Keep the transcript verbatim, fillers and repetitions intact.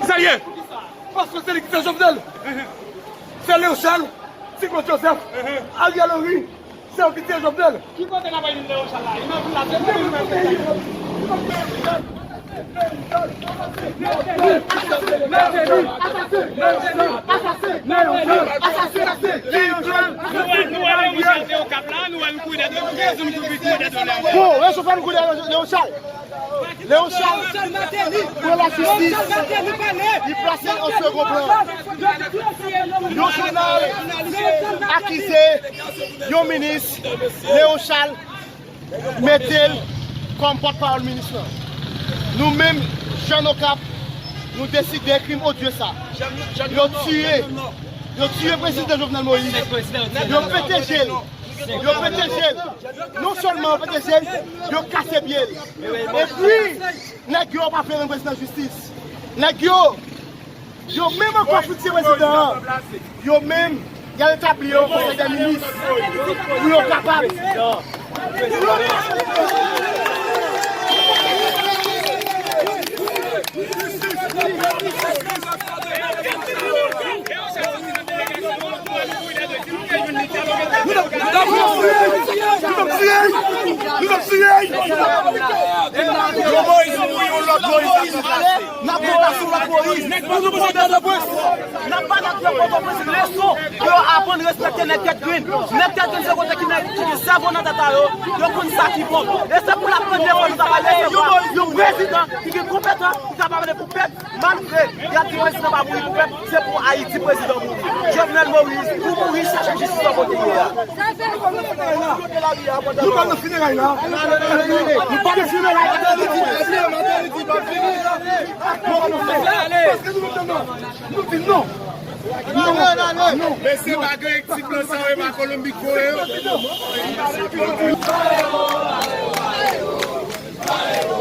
Sa l ye? Paske se li ki fè Jovenel. Se Léon Charles, ti Claude Joseph, Ariel Henry, se yo ki tiye Jovenel. Ki kote n ap al jwenn Léon Charles la? Li nan vil la, se li menm ki fè sa. Nou wè, nou wè Léon Charles te Okap la, nou wè l kouri dèyè, nou kouri dèyè Léon Charles. Bon, yo sou fè nou kouri dèyè Léon Charles. Léon Charles pran lajistis, li plase an segon plan. Yon jounal akize yon minis, Léon Charles mete l kòm pòtpawòl minis lan. Nou menm, jèn Okap, nou deside krim odye sa. Yo tiye, yo tiye prezidan Jovenel Moïse. Yo pete je l. Yo pete je l. Non sèlman yo pete je l, yo kase pye l. Epi, nèg yo pa vle rann prezidan jistis. Nèg yo, yo menm ankò fouti prezidan an. Yo menm, y al etabli yo konsèy dè minis. Pou yo kapab. Nou t ap, nou t ap tiye, nou t ap tiye, nou t ap tiye. Yon Moïse mouri, yon lòt Moïse ap ranplase. N ap ranplase yon lòt Moïse. N ap pale ak pèp Pòtoprens leson pou yo aprann respekte nèg tèt grenn. Nèg tèt grenn se kote ki nèg ki gen sèvo nan tèt a yo, yo konn sa ki bon. E se pou la premyè fwa nou ta pral resevwa yon prezidan ki gen konpetans, ki kapab pale pou pèp. Malgre y ap di prezidan pa mouri pou pèp, se pou Ayiti prezidan mouri. Jovenel Moïse, ou mouri, chache jistis nan kote w ye a. Nou pa nan fineray la. Nou pa nan fineray la. Paske nou di non. Nou di non. Non. Mesye, pa gen ti blan sa yo, e pa Kolonbi k voye yo.